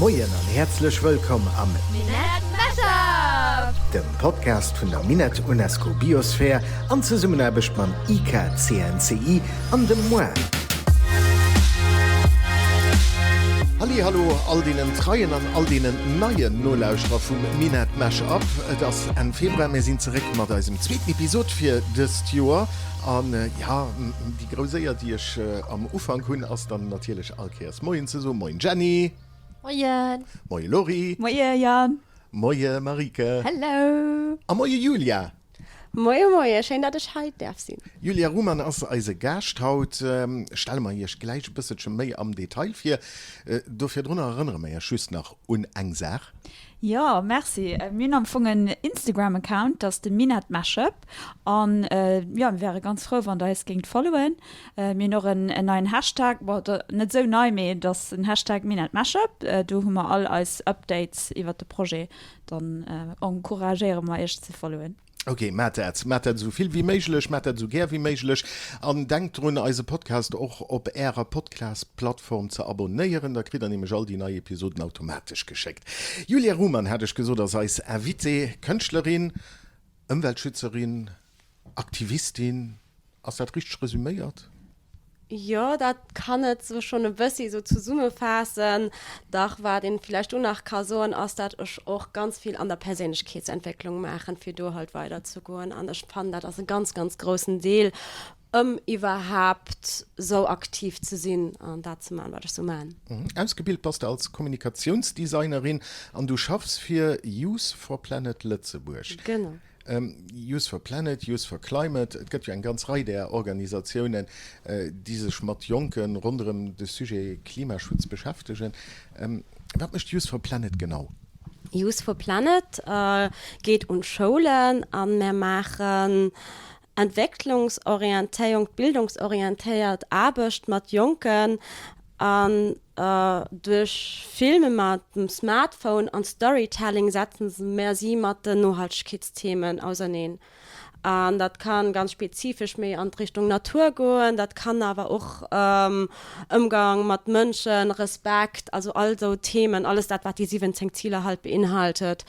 Moien an häerzlech wëllkomm am Minett Mashup! Dem Podcast vun der Minett UNESCO Biosphere an Zesummenaarbecht mam IKCNCI an dem moi. Halli hallo all deenen treien an all deenen neien Nolauschterer vum Minett Mashup. Et ass Enn Februar, mir sinn zeréck mat eisem zweeten Episod fir dëst Joer. An jo, déi grouss Éier déi ech am Ufank hunn, ass dann natierlech all Kéiers Moien ze soen. Moien Jenny. Moien. Moie Laurie. Moie Yann. Moie Marieke. Hello. A moie Julia. Moie moie, schéin dat ech hei däerf sinn. Julia Ruhmann ass eise Gaascht haut. Stelle mer iech gläich e bësselche méi am Detail vir. Do virdrunner erënnere mer iech just nach un eng Saach. Jo, merci. Mir hunn am Fong en Instagram-Account, dat ass de Minett Mashup. An jo, mir wäre ganz frou, wann der eis géingt followen. Mir hunn och en neien Hashtag, bon, net esou nei, mee et ass den Hashtag Minett Mashup. Do hu mer all eis Updates iwwert de Projet. Dann encouragéiere mer iech ze followen. Ok, maacht dat. Maacht dat esou vill wéi méiglech, maacht dat esou gär wéi méiglech an denkt drun, eise Podcast och op Ärer Podcast-Plattform ze abonnéieren. Da kritt der nämlech all déi nei Episoden automatesch geschéckt. Julia Ruhmann, hat ech gesot, ass eis Invitée, Kënschtlerin, Ëmweltschützerin, Aktivistin. Ass dat richteg resüméiert? Jo, dat kann et sou schonn e bëssi sou zesummefaassen. Dach, wat een villäicht do nach ka soen, ass dat ech och ganz vill an der Perséinlechkeetsentwécklung maachen, fir do halt weider ze goen. An ech fannen, dat ass e ganz, ganz groussen Deel, ëm iwwerhaapt sou aktiv ze sinn an dat ze maachen, wat ech sou maachen. Ausgebilt bass de als Kommunikatiounsdesignerin an du schaffs fir Youth for Planet Lëtzebuerg. Genau. Youth for Planet, Youth for Climate, et gëtt jo eng ganz Rei där Organisatiounen, déi sech mat Jonke ronderëm de Sujet Klimaschutz beschäftegen. Wat mécht Youth for Planet genau? Youth for Planet geet un d'Schoulen a mär maachen Entwécklungsorientéierung, bildungsorientéiert Aarbecht mat Jonken an duerch Filme mat dem Smartphone an Storytelling setzen mer si mat den Nohaltegkeetsthemen auserneen. An dat kann ganz spezifesch méi an d'Richtung Natur goen, dat kann awer och Ëmgang mat Mënschen, Respekt, also all esou Themen, alles dat wat déi 17 Ziler halt beinhaltet.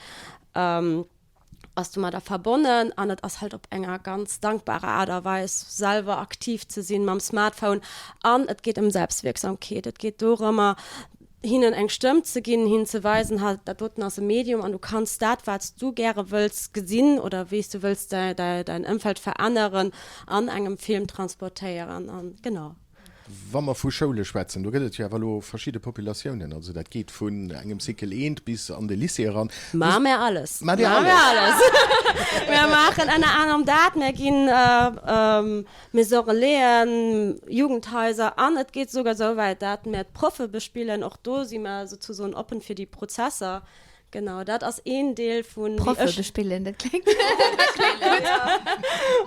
ass domadder verbonnen an et ass halt op enger ganz dankbarer Aart a Weis selwer aktiv ze sinn mam Smartphone an et geet ëm Selbstwierksamkeet. Et geet dorëmmer hinnen eng Stëmm ze ginn, hinnen ze weisen, ha dat doten ass e Medium an du kanns dat wat s du gäre wëlls gesinn oder wéi s du wëlls däin Ëmfeld veränneren an engem Film transportéieren an genau. Wa mer vu Schoule schwätzen, do gëtt et jo awer elo verschidde Populatiounen. Also dat geet vun engem Cycle eent bis an de Lycée eran. Maache mer alles. Maacht Dir alles? Mer maachen ënner anerem dat. Mer ginn Maison Relaisen, Jugendhaiser an et geet esouguer esou wäit, dat mer d'Proffe bespillen. Och do si mer souzesoen oppen fir déi Prozesser. Genau, dat ass een Deel vun. Proffe bespillen, dat kléngt gutt.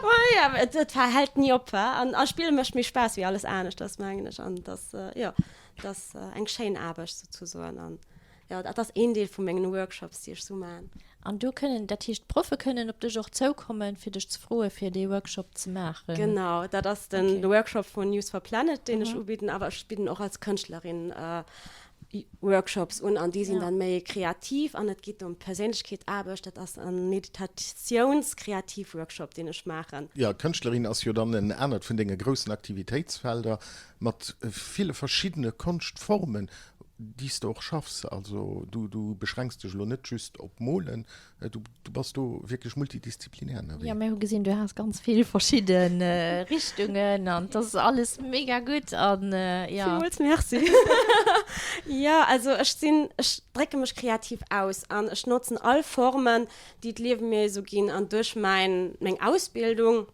Ma jo, et hält ni op, wa? An a Spille mécht méi Spaass wéi alles aneschters, mengen ech. An et ass, jo, et ass eng schéin Aarbecht souzesoen. An jo, dat ass een Deel vu mengen Workshops, déi ech sou maachen. An do kënnen, dat heescht, d'Proffe kënnen op dech och zoukommen, fir dech ze froen, fir dee Workshop ze maachen? Genau, dat ass den Workshop vun Youth for Planet, deen ech ubidden. Awer ech bidden och als Kënschtlerin Workshops un an déi sinn dann méi kreativ an et geet ëm Perséinlechkeetsaarbecht. Dat ass en Meditatiouns-Kreativ-Workshop, deen ech maachen. Jo, Kënschtlerin ass jo dann en anert vun denge groussen Aktivitéitsfelder, mat ville verschiddene Konschtformen, déi s de och schaffs. Also du beschränks dech elo net just op Molen, Du bass do wierklech multidisziplinär ënnerwee. Jo, mir hu gesinn, du has ganz vill verschidde Richtungen an dat ass alles mega gutt an jo. Villmools Merci. Jo, also ech sinn, ech drécke mech kreativ aus an ech notzen all Formen, déi d'Liewe mir esou ginn an duerch mäin, meng Ausbildung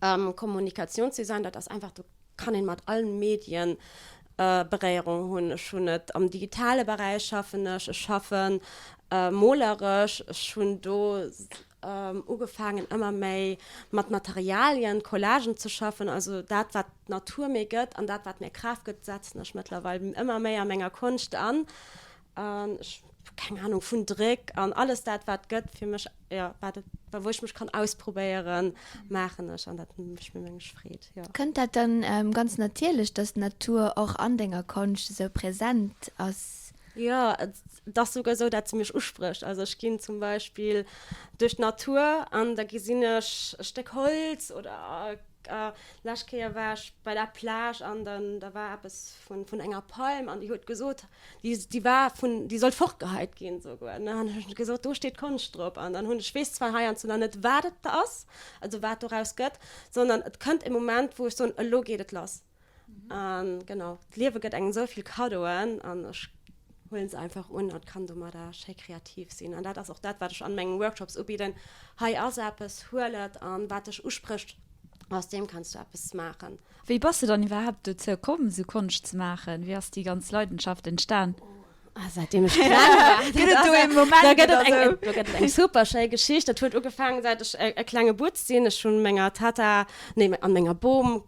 am Kommunikationsdesign, dat ass einfach, do kann een mat allen Medien Beréierung hunn. Ech hunn et am digitale Beräich schaffen ech, ech schaffen moleresch, ech hunn do ugefaangen ëmmer méi mat Materialien, Collagen ze schaffen, also dat wat d'Natur mir gëtt an dat wat mir Kraaft gëtt, setzen ech mëttlerweil ëmmer méi a menger Konscht an. An ech, keng Ahnung, vun Dréck an alles dat wat gëtt fir mech, jo, wat et, wou ech mech kann ausprobéieren, maachen ech an dat mécht mir meng Freed, jo. Kënnt dat dann ganz natierlech, dass d'Natur och an denger Konscht esou präsent ass? Jo, et ass souguer esou, dat se mech usprécht. Also ech ginn zum Beispill duerch d'Natur an da gesinn ech e Stéck Holz oder lescht Kéier war ech bei der Plage an dann da war eppes vun vun enger Palm an déi huet gesot, déi déi war vun déi sollt fortgeheit ginn souguer ne. An hunn ech gesot, do steet Konscht drop. An dann hunn ech weess zwar heiansdo nach net wat et ass, also wat doraus gëtt, sondern et kënnt e Moment wou ech soen, elo geet et lass. An genau, d'Liewe gëtt engem esou vill Kaddoen an ech huelen se einfach un an kann domadder schéi kreativ sinn. An dat ass och dat, wat ech an mengen Workshops ubidden, Hei ass eppes, huel et an wat dech usprécht, aus deem kanns du eppes maachen. Wéi bass de dann iwwerhaapt dozou komm, esou Konscht ze maachen? Wéi ass déi ganz Leidenschaft entstan? Ah, seitdem ech kleng war. Gëtt et do ee Moment Da gëtt et eng, do gëtt et eng super schéi Geschicht. Dat huet ugefaangen, säit ech e, e klenge Butz sinn. Ech hunn menger Tata, nee, an menger Bom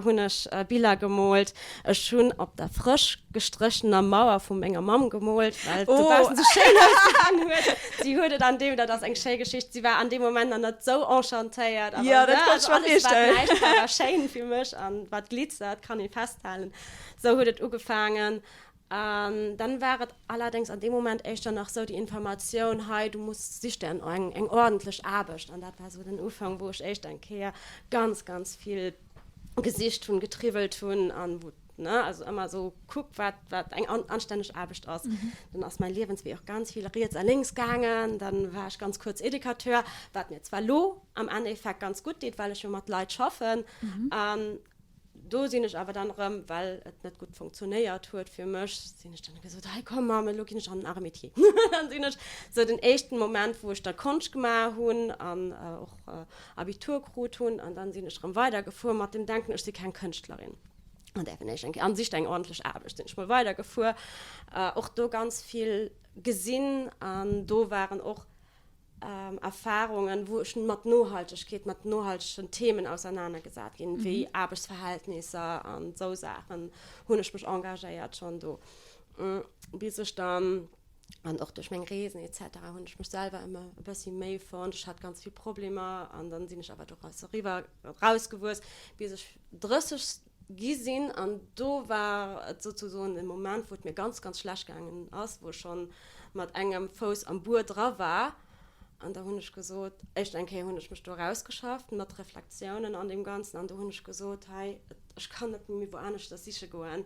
hunn ech Biller gemoolt. Ech hunn op der frësch gestréchener Mauer vu menger Mamm gemoolt, well et dobaussen sou schéin ausgesinn huet. Si huet et an deem, dat ass eng schéi Geschicht, si war an deem Moment nach net sou enchantéiert, awer, Jo, dat ne, kann ech also mer alles, wat virstellen. näischt war, war schéin fir mech an wat glitzert, kann ee festhalen. Sou huet et ugefaangen. An dann war et allerdéngs an deem Moment éischter nach sou déi Informatioun, hei du muss, sich der eng, eng ordentlech Aarbecht. An dat war sou den Ufank, wou ech éischter eng Kéier ganz, ganz vill gesicht hunn, getriwwelt hunn an wou, ne, also ëmmer sou kuck, wat, wat eng anstänneg Aarbecht ass. Dann ass mäi Liewenswee och ganz vill riets a lénks gaangen. Dann war ech ganz kuerz Educateur, wat mir zwar lo am Endeffekt ganz gutt deet, well ech jo mat Leit schaffen. An Do sinn ech awer dann erëm, well et net gutt funktionéiert huet fir mech, sinn ech dann gesot, hei komm Mamm, elo ginn ech an den Arts et Métiers. Dann sinn ech sou den éischten Moment, wou ech da Konscht gemaach hunn an och Abitur krut hunn an dann sinn ech erëm weidergefuer mat dem Denken, ech si keng Kënschtlerin an däerf en éischt eng Kéier an sicht eng ordentlech Aarbecht. Sinn ech mol weidergefuer, och do ganz vill gesinn an do waren och Erfahrungen, wou ech mat Nohaltegkeet, mat nohaltegen Themen ausernanergesat ginn, wéi Aarbechtsverhältnisser an esou Saachen, hunn ech mech engagéiert schonn do. Bis ech dann, an och duerch meng Reesen et cetera, hunn ech mech selwer ëmmer e bëssi méi fonnt. Ech hat ganz vill Problemer an dann sinn ech awer doraus eriwwer, erausgewuess, bis ech 30 gi sinn an do war et souzesoen e Moment, wou et mir ganz, ganz schlecht gaangen ass, wou ech schonn mat engem Fouss am Buer dra war an da hunn ech gesot, éischt eng Kéier hunn ech mech do erausgeschafft mat Reflexiounen an deem Ganzen an do hunn ech gesot, hei, ech kann net méi wou aneschters siche goen,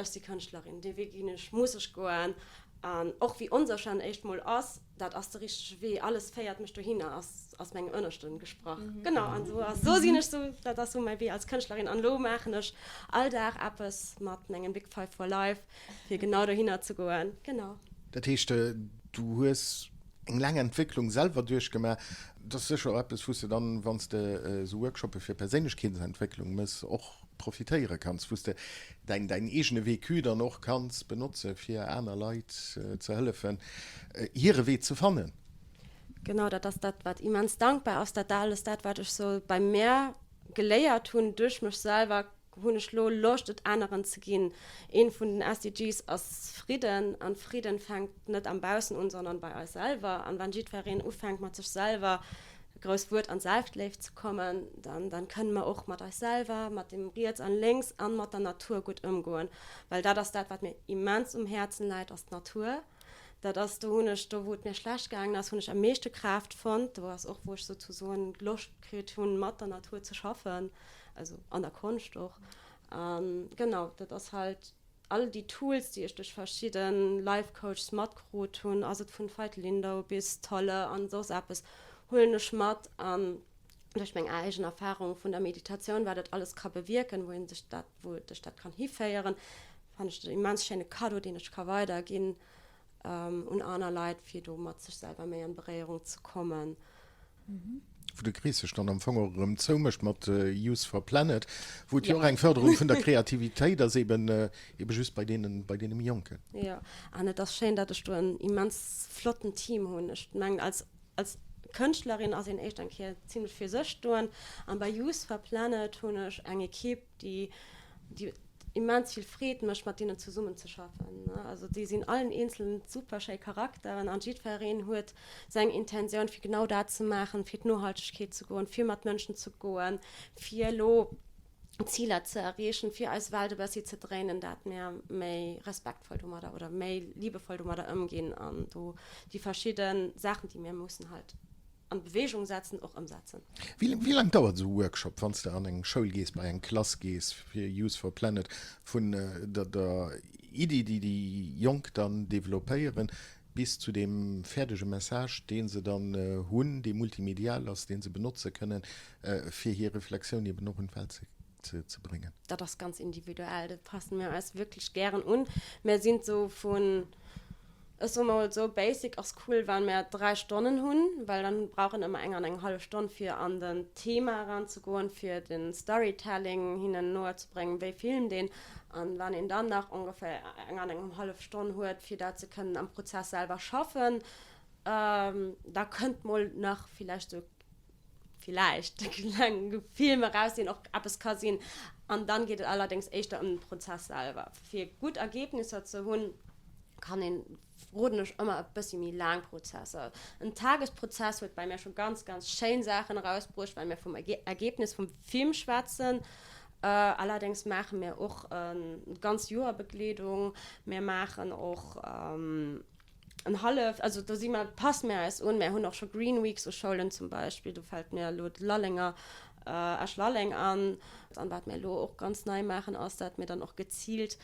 ech si Kënschtlerin, dee Wee ginn ech, muss ech goen an och wéi onsécher en éischt Mol ass, dat ass de richtege Wee, alles féiert mech dohinner, ass aus mengem Ënneschten gesprach. Genau, an esou ass, esou sinn ech sou, dat ass sou mäi Wee als Kënschtlerin. An elo maachen ech all Dag eppes mat mengen Big Five for Life, fir genau dohinner ze goen. Genau. Dat heescht, du hues eng laang Entwécklung selwer duerchgemaach. Dat ass sécher och eppes, wou s de dann, wann s de esou Workshoppe fir Perséinlechkeetsentwécklung méchs, och profitéiere kanns, wou s de däin däin eegene Vécu dann och kanns benotze fir aner Leit ze hëllefen hire Wee ze fannen. Genau, dat ass dat wat immens dankbar ass, dat alles dat wat ech sou bei mär geléiert hunn duerch mech selwer, hunn ech lo Loscht et aneren ze ginn. Een vun den SDGs ass Fridden an Fridden fänkt net am Baussen un, sondern bei eis selwer an wann jiddwereen ufänkt mat sech selwer Grousst Wuert, an d'Selftléift ze kommen, dann, dann kënnen mer och mat eis selwer, mat dem Riets an Lénks an mat der Natur gutt ëmgoen. Well dat ass dat, wat mir immens um Häerzen läit, ass d'Natur. Dat ass, do hunn ech, do wou et mir schlecht gaangen ass, hunn ech am meeschte Kraaft fonnt. Do ass och, wou ech souzesoen Loscht kritt hunn, mat der Natur ze schaffen, also an der Konscht och. An genau, dat ass halt. All déi Tools, déi ech duerch verschidde Life Coaches matkrut hunn, ass et vun Veit Lindau bis Tolle an soss eppes, huelen ech mat an duerch meng eegen Erfahrung vun der Meditatioun, wat et alles ka bewierken, wou een sech dat, wou dech dat kann hiféieren, fannen ech et en immens schéine Cadeau, deen ech ka weiderginn un aner Leit, fir do mat sech selwer méi an Beréierung ze kommen. Wou de Krees sech dann am Fong och erëm zoumécht mat Youth for Planet, wou et jo och eng Fërderung vun der Kreativitéit ass, eben ebe just bei deenen, bei deene méi Jonken. Jo, an et ass schéin, datt ech do en immens flotten Team hunn. Ech mengen, als, als Kënschtlerin ass een éischt eng Kéier zimlech fir sech stoen. An bei Youth for Planet hunn ech eng Ekipp, déi, déi immens vill Freed mécht, mat deenen zesummen ze schaffen. Also déi sinn allen eenzelen super schéi Charakteren an jiddwereen huet seng Intentioun, fir genau dat ze maachen, fir d'Nohaltegkeet ze goen, fir mat Mënschen ze goen, fir elo. Ziler ze erreechen, fir eis Welt e bëssi ze dréinen, dat mir méi respektvoll domadder oder méi liebevoll domadder ëmginn an do déi verschidde Saachen, déi mir mussen halt an Bewegung setzen, och ëmsetzen. Wéi laang dauert esou e Workshop, wann s de an eng Schoul gees, bei eng Klass gees fir Youth for Planet, vun der Iddi, déi déi Jonk dann developpéieren, bis zu deem fäerdege Message, dee se dann hunn, dee multimedial ass, dee se benotze kënnen, fir hir Reflexioun eben och un d'Welt ze bréngen? Dat ass ganz individuell, dat passe mir eis wierklech gären un. Mir sinn esou vun, ech soe mol esou, basic ass cool, wa mir 3 Stonnen hunn, well dann brauch een ëmmer eng an eng hallef Stonn, fir an den Thema eranzegoen, fir de Storytelling hinnen noer ze bréngen, wéi filmt een. An wann een dann nach ongeféier eng an eng hallef Stonn huet, fir dat ze kënnen am Prozess selwer schaffen, da kënnt mol nach villäicht esou villäicht e klenge Film eraus, deen och eppes ka sinn. An dann geet et allerdéngs éischter ëm den Prozess selwer. Fir gutt Ergebnisser ze hunn, kann een, roden ech ëmmer e bëssi méi laang Prozesser. En Tagesprozess huet bei mir scho ganz, ganz schéin Saachen erausbruecht, well mir vum Ergebnis vum Film schwätzen. Allerdéngs maache mir och e ganz Joer Begleedung. Mir maachen och en hallef, also do si mer, passe mir eis un. Mir hunn och scho Green Weeks u Schoulen zum Beispill, do fält mir elo d'Lallenger, Esch-Lalleng an. An wat mir elo och ganz nei maachen, ass, dat mir dann och geziilt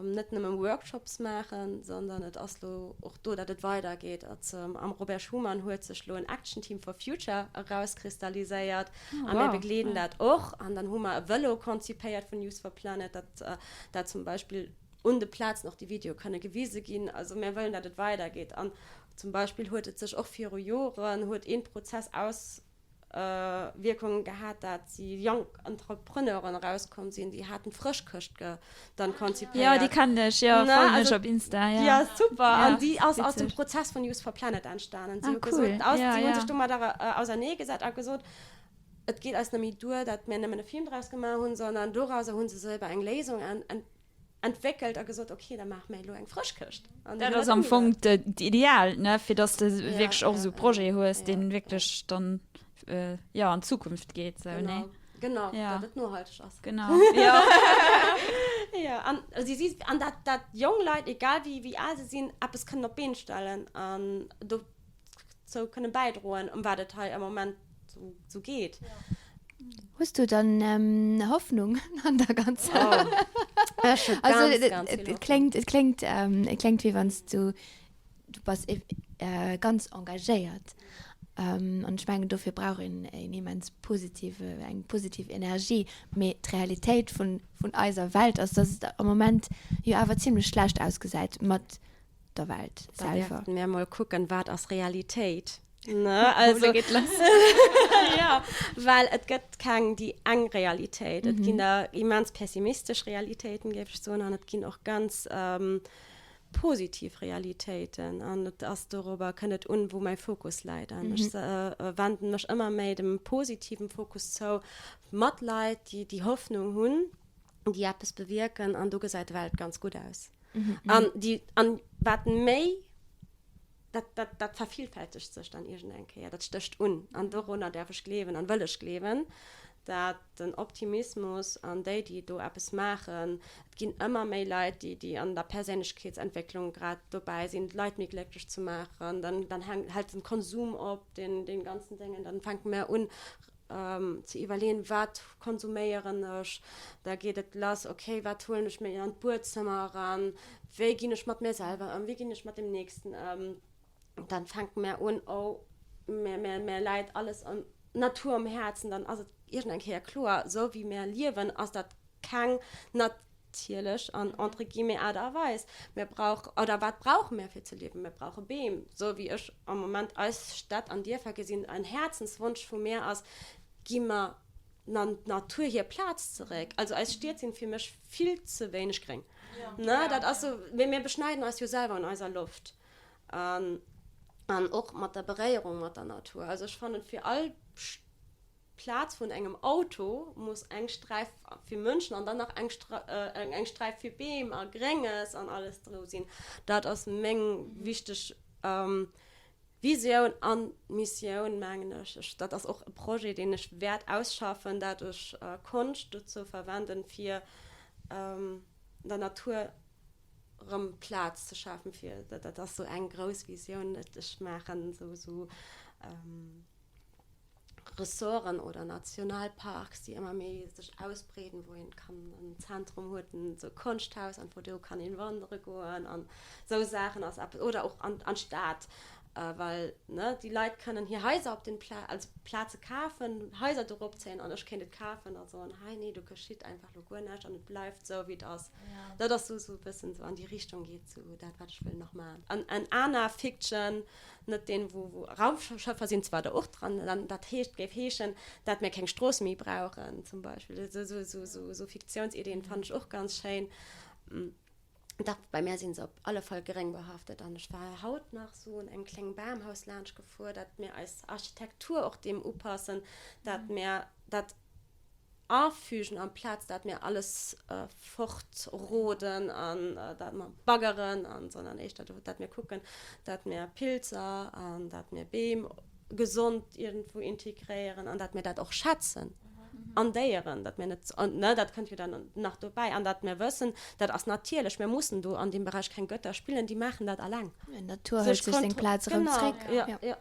net nëmme Workshops maachen, sondern et ass lo och do, datt et weidergeet. Am Robert Schuman huet sech lo en Action Team for Future erauskristalliséiert a mir begleeden dat och. An dann hu mer e Vëlo konzipéiert vun Youth for Planet, dat dat zum Beispill un de Plazen och déi Videoe kënne gewise ginn. Also mir wëllen, datt et weidergeet. An zum Beispill huet et sech och viru Joren huet een Prozess aus Wierkungen gehat, dat si jonk Entrepreneuren erauskomm sinn, déi haten d'Frëschkëscht ge dann konzipéiert. Jo, déi kennen ech, jo, folgen ech op Insta, jo. Jo, super, an déi ass aus dem Prozess vun Youth for Planet entstanen. Si hu gesot, aus, si hu sech domadder auserneegesat a gesot, et geet eis net méi duer, dat mir nëmmen e Film draus gemaach hunn, sondern dorauser hu se selwer eng Léisung entwéckelt a gesot, ok, da maache mir elo eng Frëschkëscht. Dat ass am Fong d'ideal, ne, fir datt s de wierklech och esou e Projet hues, dee wierklech dann, jo, an d'Zukunft geet, esou, ne? Genau, datt et nohalteg ass. Genau, jo. Jo, an si si, an dat, dat jonk Leit, egal wéi, wéi al se sinn, eppes kënnen op d'Been stellen an dozou kënne bäidroen, ëm wat et hei am Moment sou geet. Hues du dann Hoffnung an der ganzer? Oh, ech hu Also ganz, ganz vill et Hoffnung. kléngt, et kléngt, et kléngt wéi wann s du, du bass ganz engagéiert. An ech mengen dofir brauch een een immens positive, eng positiv Energie. Mee d'Realitéit vun, vun eiser Welt ass, dass et am Moment jo awer zimlech schlecht ausgesäit mat der Welt Da selwer. däerften mir mol kucken, wat ass Realitéit? Ne? Also, geet lass. ja, well et gëtt keng déi eng Realitéit. Et ginn der immens pessimistesch Realitéiten, géif ech soen, an et ginn och ganz ähm, positiv Realitéiten. An et ass dorobber kënnt et un, wou mäi Fokus läit. An ech äh, wenden mech ëmmer méi dem positiven Fokus zou, mat Leit, déi déi Hoffnung hunn, déi eppes bewierken, an do gesäit d'Welt ganz gutt aus. An déi, an wat méi dat, dat, dat vervielfältegt sech dann iergend eng Kéier, dat stécht un. An dorunner däerf ech gleewen an wëll ech gleewen, dat den Optimismus an déi, déi do eppes maachen, et ginn ëmmer méi Leit, déi, déi an der Perséinlechkeetsentwécklung grad dobäi sinn, d'Leit méi glécklech ze maachen, dann, dann hält den Konsum op, deen, dee ganzen Déngen, dann fänke mer un, ze iwwerleeën, wat konsuméieren ech, da geet et lass, ok, wat huelen ech mir an d'Buedzëmmer eran, wéi ginn ech mat mir selwer ëm, wéi ginn ech mat dem Nächsten ëm, dann fänke mer un, oh, mir, mir, mir läit alles an d'Natur um Häerzen, dann ass et iergend eng Kéier kloer, esou wéi mir liewen, ass dat keng natierlech an entre guillemets Aart a Weis. Mir brauch, oder wat brauche mir fir ze liewen? Mir brauche Beem. Esou wéi ech am Moment eis Stätt an Dierfer gesinn, en Häerzenswonsch vu mir ass, gi mer der Natur hir Plaz zeréck. Also eis Stied sinn fir mech vill ze wéineg gréng. Ne, dat ass esou, mee mir beschneiden eis jo selwer un eiser Loft an och mat der Beréierung mat der Natur. Also ech fannen fir all. Plaz vun engem Auto muss eng Sträif fir Mënschen an dann nach eng eng Sträif fir Beem a Grénges an alles dru sinn. Dat ass meng wichteg. Visioun an Missioun, mengen ech. Ech, dat ass och e Projet, deen ech wäert ausschaffen, dat ech Konscht dozou verwenden, fir der Natur rëm Plaz ze schafen, fir, dat ass sou eng grouss Visioun, ech maachen esou, esou Ressorten oder Nationalparks, déi ëmmer méi sech ausbreeden, wou een kann en Zentrum huet, en sou Konschthaus an wou do kann een wandere goen an sou Saachen ass eppes oder och an an d'Stad, well ne déi Leit kënnen hir Haiser op den Pla also Plaze kafen, Haiser dorop zéien an ech kéint et kafen a soen, hei nee do geschitt einfach lo guer näischt an et bleift sou wéi et ass. Dat ass sou sou e bëssen sou an déi Richtung geet sou dat wat ech wëll nach maachen. An en aner Fiction Net deen, wou, wou Raumschëffer sinn zwar do och dran, dann dat heescht, géif heeschen, dat mir keng Stroosse méi brauchen zum Beispill. Esou, esou, esou, esou, esou Fiktiounsiddeen fannen ech och ganz schéin. Dach, bei mär sinn se op alle Fall gréng behaftet an ech war haut nach esou un engem klengen Bamhaus laanscht gefuer, dat mir eis Architektur och deem upassen, dat mir dat afügen amplaz dat mir alles fortroden an dat mer baggeren an, sondern éischter dat mir kucken, dat mir Pilzer an dat mir Beem gesond iergendwou integréieren an dat mir dat och schätzen an Déieren, dat mir net, ne, dat kënnt jo dann nach dobäi an dat mir wëssen, dat ass natierlech, mir mussen do an deem Beräich keng Götter spillen, déi maachen dat alleng. D'Natur hëlt sech seng Plaz erëm zréck. Genau, jo, jo.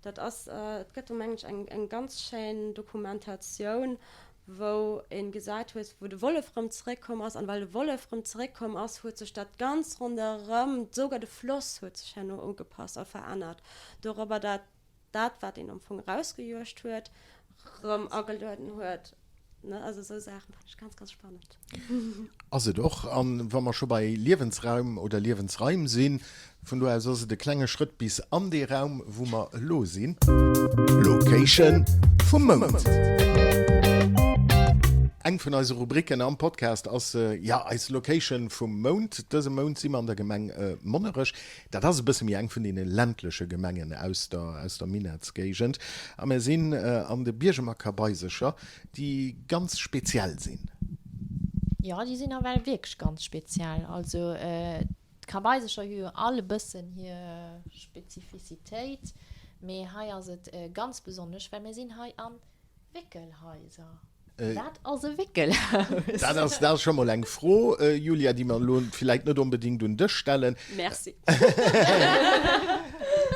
Dat ass, et gëtt do mengen ech eng eng ganz schéin Dokumentatioun, wou een gesäit huet, wou de Wollef rëm zeréckkomm ass. An well de Wollef rëm zeréckkomm ass, huet sech dat ganz ronderëm, souger de Floss huet sech herno ugepasst a verännert dorobber, dat dat wat een am Fong erausgejuegt huet, rëm agelueden huet. Ne, also esou Saachen fannen ech ganz, ganz spannend. Ass et och. An wa mer scho bei Liewensraum oder Liewensraim sinn, vun do aus ass et e klenge Schrëtt bis an dee Raum, wou mer elo sinn. Location vum Mount. Eng vun eise Rubriken am Podcast ass, jo, eis Location vum Mount. Dëse Mount si mer an der Gemeng Monnerech. Dat ass e bësse méi eng vun deene ländleche Gemengen aus der, aus der Minettsgéigend. A mir sinn an de Biergemer Kabaisecher, déi ganz speziell sinn. Jo, déi sinn nawell wierklech ganz speziell. Also d'Kabaisecher hu jo all e bëssen hir Spezifizitéit, mee hei ass et ganz besonnesch, well mir sinn hei an Wéckelhaiser. Wat ass e Wéckelhaus? Dat ass, dat ass scho mol eng Fro, Julia, déi mer elo villäit net onbedéngt un dech stellen. Merci.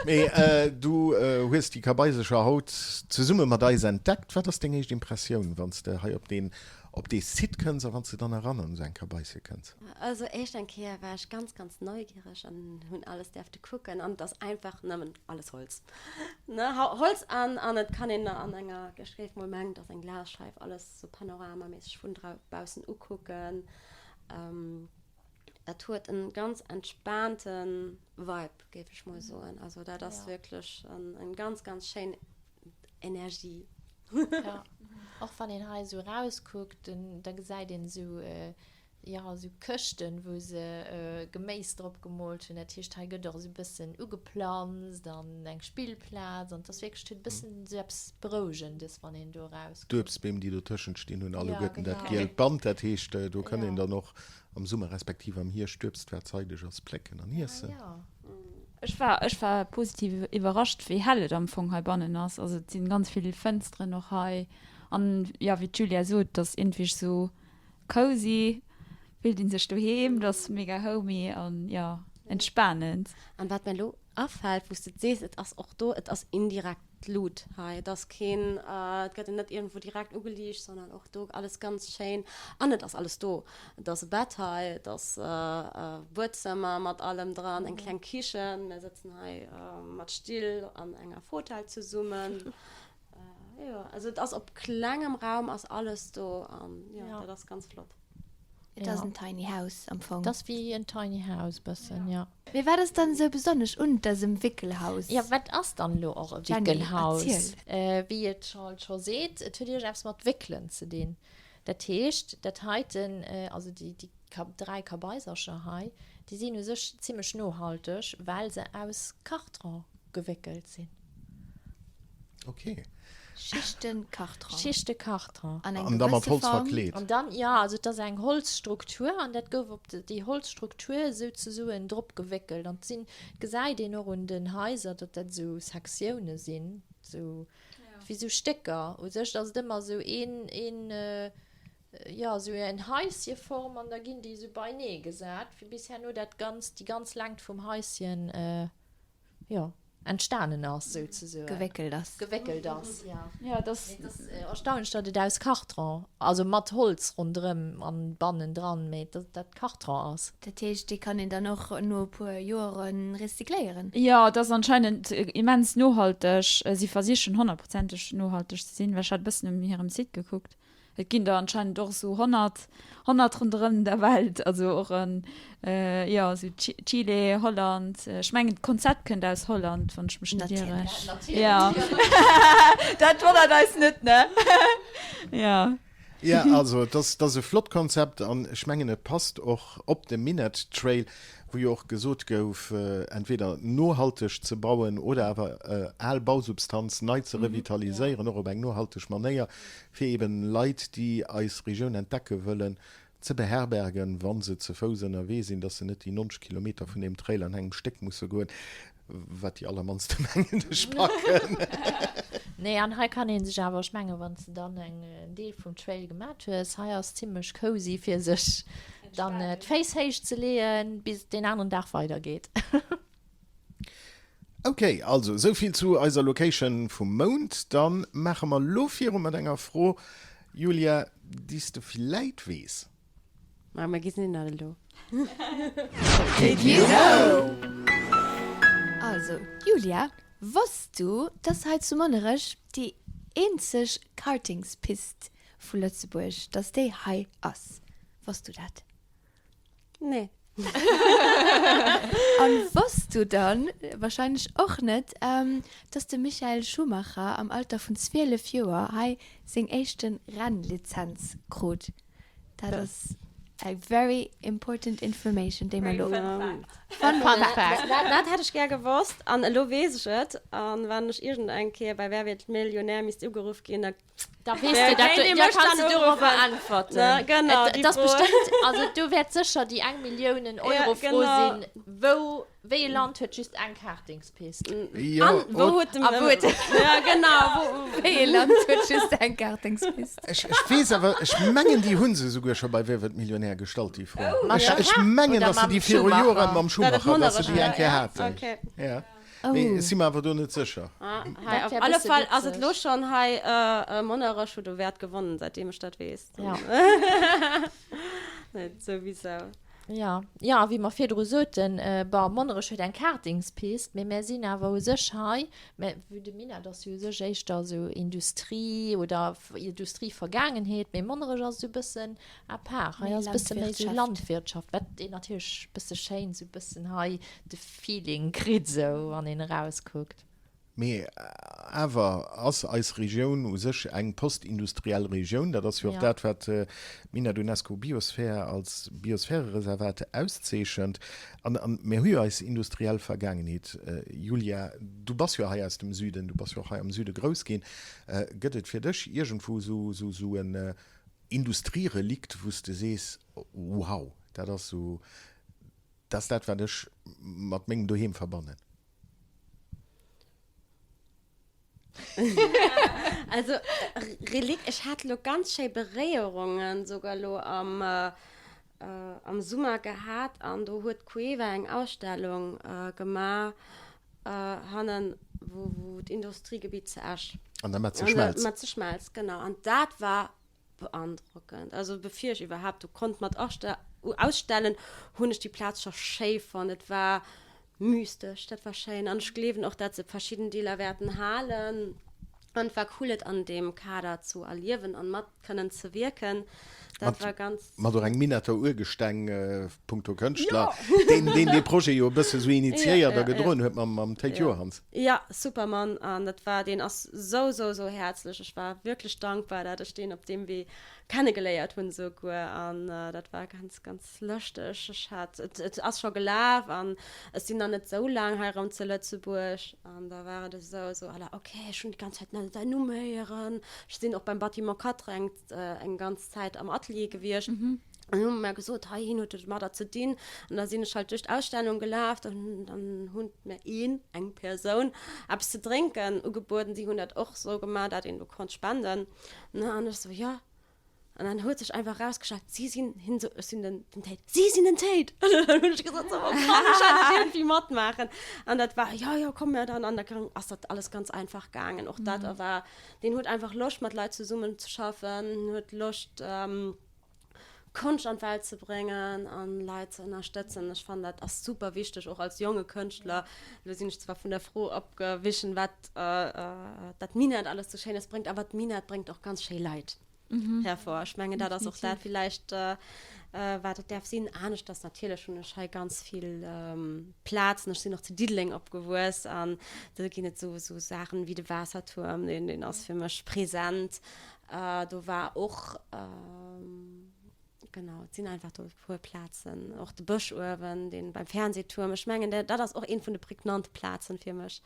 Mee du hues déi Kabaisecher haut zesumme mat eis entdeckt. Wat ass deng éischt Impressioun, wann s de hei op deen, op dee Site kënns a wann s de dann eran an esou eng Kabaisse kënns? Also éischt eng Kéier war ech ganz, ganz neugiereg an hunn alles däerfte kucken an et ass einfach nëmmen alles Holz. Ne, Holz an, an et kann een an enger, ech géif mol mengen, et ass eng Glasscheif, alles sou panoramaméisseg vun baussen ukucken. Et huet en ganz entspaante Vibe, géif ech mol soen. Also dat ass wierklech en ganz, ganz schéin Energie. Jo, och wann een hei esou erauskuckt, da gesäit een esou Jo, esou Këschten, wou se Geméis drop gemoolt hunn. Dat heescht, hei gëtt och esou e bëssen ugeplanzt an eng Spillplaz. An et ass wierklech, et huet e bëssen esou eppes Berouegendes, wann een do erauskënnt. D'Uebstbeem, déi dotëschent stinn, hunn alleguerten dat gielt Band. Dat heescht, do kënn een dann och am Summer respektiv am Hierscht d'Uebst, wat zeideg ass, plécken an iessen. Ech war, ech war positiv iwwerrascht, wéi hell et am Fong heibannen ass. Also et sinn ganz vill Fënsteren och hei. An jo, wéi d'Julia sot, et ass iergendwéi esou Cozy, fillt een sech doheem, et ass mega homey an jo, entspanend. An wat mir elo afält, wou s de et sees, et ass och do, et ass indirekt Lut hei, et ass keen, et gëtt een net iergendwou direkt ugeliicht, sondern och do alles ganz schéin an et ass alles do. Et ass e Bett hei, et ass e Buedzëmmer mat allem dran, eng kleng Kichen, mir sëtzen hei mat Still an enger Fotell zesummen. Jo, also et ass op klengem Raum ass alles do an jo, dat ass ganz flott. Et ass en Tiny House am Fong. Et ass wéi en Tiny House bëssen, jo. Mee wat ass dann esou besonnesch un dësem Wickelhaus? Jo, wat ass dann elo och e Wickelhaus? Jenny, erziel. Wéi et halt scho seet, et huet iergendeppes mat Wéckelen ze dinn. Dat heescht, dat heiten, also déi 3 Kabaisercher hei, déi sinn u sech zimmlech nohalteg, well se aus Karton gewéckelt sinn. Ok. Schichte Karton. Schichte Karton. An eng An da mat gewësse Holz Form. verkleet. An dann, jo, also et ass eng Holzstruktur an dat gouf op déi Holzstruktur souzesoen drop gewéckelt. An et sinn, et gesäit een och un den Haiser, datt dat esou Sektioune sinn, esou wéi esou Stécker. U sech ass et ëmmer esou een, een, jo, esou en Haisjeform an da ginn déi esou beinee gesat, fir bis herno dat Ganzt, déi ganz Längt vum Haisjen, jo, entstanen ass, souzesoen. Gewéckelt ass. Gewéckelt ass, jo. Jo, et ass. Mee et ass erstaunlech, datt et aus Karton, also mat Holz ronderëm an bannendran, mee datt dat Karton ass. Dat heescht, dee kann een dann och no e puer Joere recycléieren? Jo, et ass anscheinend immens nohalteg. Si versichen honnertprozenteg nohalteg ze sinn, well ech hat e bëssen um hirem Site gekuckt. Et ginn der anscheinend och esou 100, 100 ronderëm der Welt, also och an, jo, esou Chile, Holland. Ech mengen d'Konzept kënnt aus Holland, wann ech mech net ieren. Natierlech. Jo, dat wonnert eis net, ne? Jo. Jo, also et ass, et ass e flott Konzept an ech mengen et passt och op de Minett Trail, wou jo och gesot gouf, entweder nohalteg ze bauen oder awer al Bausubstanz nei ze revitaliséieren, och op eng nohalteg Manéier. fir eben Leit, déi eis Regioun entdecke wëllen, ze beherbergen, wa se ze Fouss ënnerwee sinn, dass se net déi 90 Kilometer vun deem Trail an engem Stéck musse goen, wat déi allermannste mengen ech packen. Nee, an hei kann ee sech awer, ech mengen, wann s de dann en Deel vum Trail gemat hues, hei ass zimlech cozy fir sech dann d'Féiss héich ze leeën, bis et deen aneren Dag weidergeet. Ok, also esou vill zu eiser Location vum Mount. Dann maache mer lo viru mat enger Fro, Julia, déi s de villäit weess. Ma mir gesinn dat elo. Did you know? Also Julia, wosst du, dass hei zu Monnerech déi eenzeg Kartingspist vu Lëtzebuerg, dass déi hei ass? Wosst du dat? Nee. An wosst du dann wahrscheinlech och net, dass de Michael Schumacher am Alter vun 12 Joer hei seng éischten Rennlizenz krut? Dat ass eng very important information, déi mer elo. Fun Fact. Dat hätt ech gär gewosst an elo weess ech et. An wann ech iergend eng Kéier bei Wer wird Millionär misst ugeruff ginn, da Da weess du dat, du, da kanns du dorobber äntwerten. Na, genau, Et, et ass bestëmmt, also do wäert sécher déi eng Milliounen Euro Fro sinn, wou, wéi e Land huet just eng Kartingspist? Jo, An wou huet de, A wou huet de. Ja, genau, wou. Wéi e Land huet just eng Kartingspist? Ech, ech weess awer, ech mengen, déi hu se esouguer scho bei Wer wird Millionär gestallt, déi Fro. Mat Ech, der ech Kart mengen, oder datt se mam déi viru Schumacher? Joren mam Dat Schumacher, datt se déi Monnerech eng Kéier war, haten. okay. Ja. Mee ech si mer awer do net sécher. Hei op alle Fall ass et lo schonn hei Monnerech huet u Wäert gewonnen, säitdeem ech dat weess. Ja. Net souwisou. Ja, jo, a wéi mer virdru soten, bon, Monnerech huet eng Kartingspist, mee mär sinn awer u sech hei, mä vue de Minett ass jo u sech éischter esou Industrie oder Industrievergaangenheet, mee Monnerech ass esou e bëssen à part. Hei ass e bësse méi esou Landwirtschaft, wat een natierlech e bësse schéin esou e bëssen hei de Feeling kritt esou wann een erauskuckt. Mee awer ass eis Regioun u sech eng postindustriell Regioun. Dat ass jo och dat, wat d'Minett UNESCO Biosphere als Biosphärereservat auszeechent. An mir hu jo eis industriell Vergaangenheet. Julia, du bass jo hei aus dem Süden, du bass jo och hei am Süde grouss ginn. Gëtt et fir dech iergendwou esou en Industrierelikt, wou s de sees, wow, dat ass esou Dat ass dat, wat ech mat mengem Doheem verbannen. Also Relikt, ech hat elo ganz schéi Beréierungen souguer elo am am Summer gehat an do huet d'Cueva eng Ausstellung gemaach hannen, wou wou d'Industriegebitt zu Esch. An der Metzeschmelz. Metzeschmelz, genau. An dat war Beandrockend. Also bevir ech iwwerhaapt do konnt mat ausstellen, hunn ech déi Plaz scho schéi fonnt. Et war mystesch, dat war schéin. An ech gleewen och, dat se verschidden Deeler wäerten halen. An et war cool, et an deem Kader zu erliewen an mat kënnen ze wierken. Dat war ganz. Mat och engem Minetter Urgesteng punkto Kënschtler, deen deen dee Projet jo e bësse sou initiéiert a gedroen huet mam Théid Johanns. Jo, super Mann an dat war, deen ass sou sou sou häerzlech. Ech war wierklech dankbar, dat ech deen op deem Wee kennegeléiert hunn esouguer an dat war ganz ganz lëschteg. Ech hat, et et ass scho gelaf an ech sinn nach net sou laang hei erëm zu Lëtzebuerg an da war et esou esou à la ok, ech hunn déi ganz Zäit. säin Numm héieren. Ech sinn och beim Bâtiment 4 eng, eng ganz Zäit am Atelier gewiescht. An hu mer gesot, hei hien huet domadder ze dinn. An da sinn ech halt duerch d'Ausstellung gelaf, dann, dann hunn mir een, eng Persoun, eppes ze drénken ugebueden. Si hunn dat och sou gemaach, dat een do konnt spenden. Ne, an ech sou, jo. An dann huet sech einfach erausgestallt, si sinn, hien sou, ech sinn den, den Tate. Si sinn den Tate! An dann hunn ech gesot, sou, oh kann ech dat net iergendwéi matmaachen? An dat war, jo, jo, komm mir dann. An da ass dat alles ganz einfach gaangen. Och dat war, deen huet einfach Loscht mat Leit zesummen ze schaffen, huet Loscht, Konscht an d'Welt ze bréngen an Leit ze ënnerstëtzen. Ech fannen dat ass super wichteg, och als jonge Kënschtler. Elo sinn ech zwar vun der Fro abgewichen, wat dat Minett alles sou Schéines bréngt, awer d'Minett bréngt och ganz schéi Leit hervor. Ech mengen dat ass och dat villäicht wat et däerf sinn. Aneschters natierlech hunn ech hei ganz vill Plazen. Ech sinn och zu Diddeleng opgewuess an do ginn et sou Saachen wéi de Waassertuerm, deen ass fir mech present. Do war och, genau, et sinn einfach do e puer Plazen, och de Bësch uewen, dee beim Fernsehturm. Ech mengen, dat ass och eent vun de prägnante Plazen fir mech.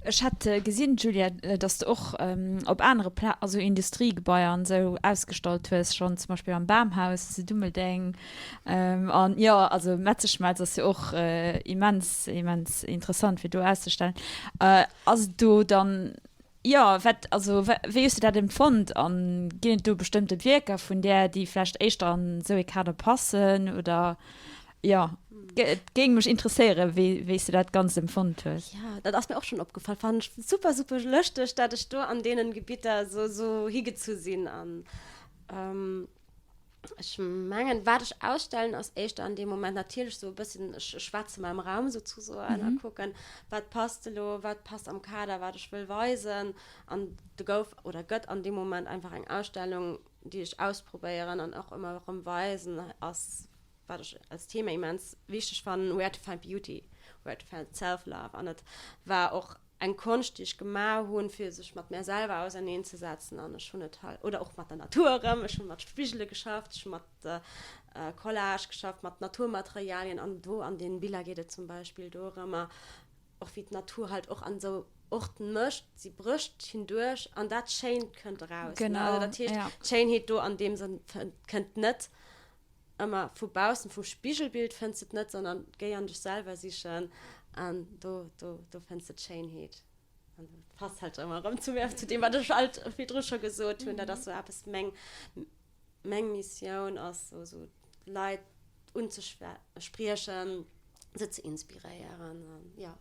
Ech hat gesinn, Julia, dass de och op anere Pla-, also Industriegebaier an esou ausgestallt hues schonn, zum Beispill am Bamhaus zu Dummeldeng. An jo, also Metzeschmelz ass jo och immens, immens interessant fir do auszestellen. Ass et do dann Jo, wat, also wéi hues du dat empfonnt an ginn et do bestëmmte Wierker vun där, déi vläicht éischter an esou ee Kader passen oder jo, et géing mech interesséieren, wéi wéi s du dat Ganzt empfonnt hues. Jo, dat ass mir och schonn opgefall, fannen ech super super lëschteg, dat ech do an deenen Gebitter esou esou higezu sinn an Ech mengen, wat ech ausstellen, ass éischter an deem Moment natierlech esou e bësschen, ech schwätze mam Raum souzesoen a kucken, wat passt elo, wat passt am Kader, wat ech wëll weisen. An do gouf oder gëtt an deem Moment einfach eng Ausstellung, déi ech ausprobéieren an och ëmmer erëm weisen, ass, wat ech als Thema immens wichteg fannen, Where to find beauty, where to find self-love. An et war och eng Konscht déi ech gemaach hunn fir sech mat mär selwer auserneen ze setzen an ech hunn et halt, oder och mat der Natur erëm, ech hunn mat Spigele geschafft, ech hunn mat Collage geschafft, mat Naturmaterialien an do an den Biller geet et zum Beispill dorëmmer och wéi d'Natur halt och an esou Orten mécht, si brécht hinduerch an dat Schéint kënnt eraus, ne, also dat heescht d'Schéinheet do an deem Sënn kënnt net Ëmmer vu baussen, vum Spigelbild fënns de et net, sondern géi an dech selwer sichen an do, do, do fënns de d'Schéinheet. An dat passt halt ëmmer erëm zu mir, zu deem wat ech alt virdru scho gesot hunn. Dat ass sou eppes, meng, meng Missioun ass sou, sou d'Leit unzespriechen, se ze inspiréieren an jo.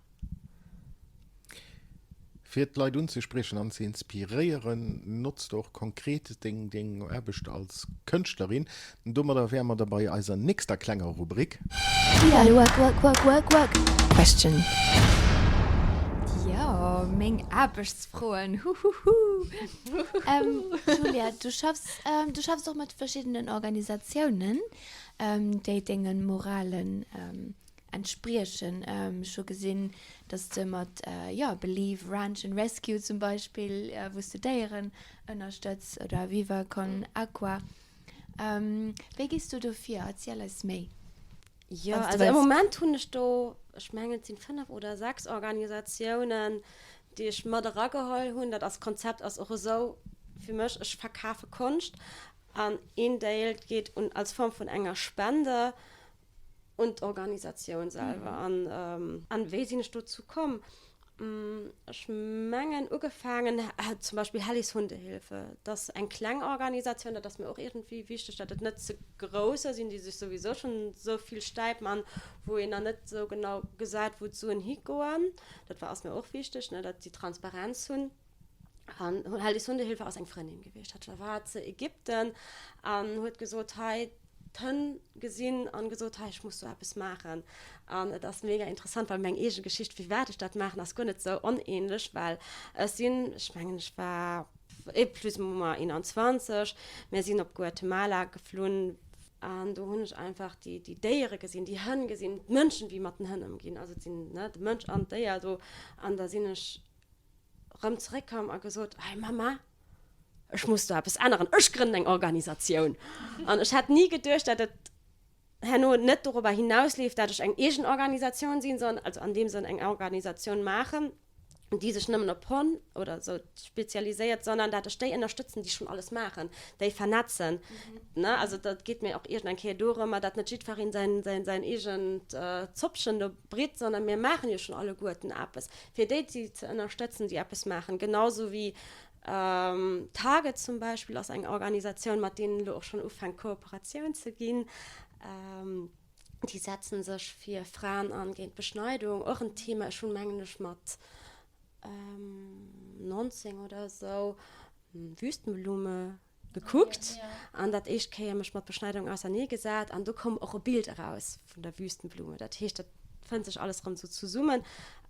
Fir d'Leit unzespriechen an ze inspiréieren, notz de och konkret deng Aarbecht als Kënschtlerin. Domadder wäre mer da bei eiser nächster klenger Rubrik. Work, work, work, work, work, question. Jo, meng Aarbechtsfroen, huhuhu. Julia, du schaffs, du schaffs och mat verschiddenen Organisatiounen, déi denge Moralen entspriechen. Ech hu gesinn, dass de mat, jo, Believe Ranch and Rescue zum Beispill, wou s de Déieren ënnerstëtz, oder Viva con Aqua. Wéi gees du do vir? Erziel eis méi. Jo, also am Moment hunn ech do, ech mengen et sinn 5 oder 6 Organisatiounen, déi ech mat erageholl hunn. Dat ass, Konzept ass och esou fir mech, ech verkafe Konscht an een Deel geet un als Form vun enger Spende un d'Organisatioun selwer. An, an wéi sinn ech dozou komm? Ech mengen ugefaangen hat zum Beispill Hellis Hundehilfe. Dat ass eng kleng Organisatioun, dat ass mir och iergendwéi wichteg, datt et net ze grousser sinn, déi sech souwisou schonn esou vill Stäip man, wou een dann net esou genau gesäit, wou d'Suen higoen. Dat war ass mir och wichteg, ne, datt si Transparenz hunn. An Hellis Hundehilfe ass eng Frëndin gewiescht, hat war zu Ägypten an huet gesot, hei, d'Hënn gesinn an gesot, hei ech muss do eppes maachen. An et ass mega interessant, well meng eege Geschicht, firwat ech dat maachen, ass guer net sou onähnlech, well ech sinn, ech mengen ech war plus ou moins 21, mir sinn op Guatemala geflunn an do hunn ech einfach déi déi Déiere gesinn, déi Hënn gesinn, d'Mënschen, wéi mat den Hënn ëmginn, also et sinn, ne, de Mënsch an d'Déier do. An da sinn ech rëm zeréckkomm a gesot, Hey Mama, ech muss do eppes änneren, ech grënnen eng Organisatioun. An ech hätt ni geduecht, datt et herno net dorobber hinausleeft, datt ech eng eegen Organisatioun sinn, sondern, also an deem Sënn eng Organisatioun maachen. Déi sech nëmmen op Honn oder esou spezialiséiert, sondern dat ech déi ënnerstëtzen, déi schonn alles maachen, déi vernetzen. Ne? Also dat geet mir och iergend eng Kéier dorëmmer, dat net jiddwereen säin, säin, säin eegent Zoppchen do britt, sondern mir maachen jo schonn alleguerten eppes, fir déi ze ënnerstëtzen, déi eppes maachen. Genauso wéi Target zum Beispill ass eng Organisatioun, mat deenen elo och schonn ufänkt Kooperatioun ze ginn. Déi setzen sech fir Fraen an géint d'Beschneidung, och en Thema. Ech hunn, mengen ech, mat 19 oder esou Wüstenblume gekuckt an dat éischt Kéier mech mat Beschneidung auserneegesat an do koum och e Bild eraus vun der Wüstenblume. Dat heescht, dat fënnt sech alles erëm esou zesummen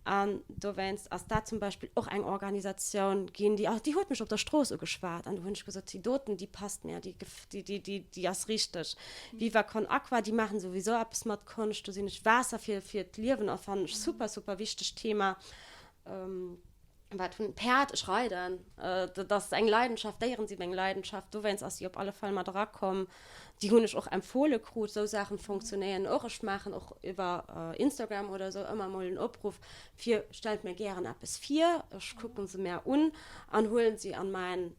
an dowéinst ass dat zum Beispill och eng Organisatioun ginn, déi, déi huet mech op der Strooss ugeschwat an do hunn ech gesot, déi doten, déi passt mir, déi déi ass richteg. Viva Con Aqua, déi maachen souwisou eppes mat Konscht, do sinn ech Waasser fir fir d'Liewen a fannen ech super, super wichtegt Thema. Wat hunn Päerd, ech reiden, dat ass eng Leidenschaft, Déieren si meng Leidenschaft, dowéinst ass déi op alle Fall mat erakomm. Déi hunn ech och empfohle krut, esou Saachen funktionéieren och. Ech maachen och iwwer Instagram oder esou ëmmer mol en Opruff fir stellt mir gären eppes vir, ech kucken se mär un an huelen se an mäin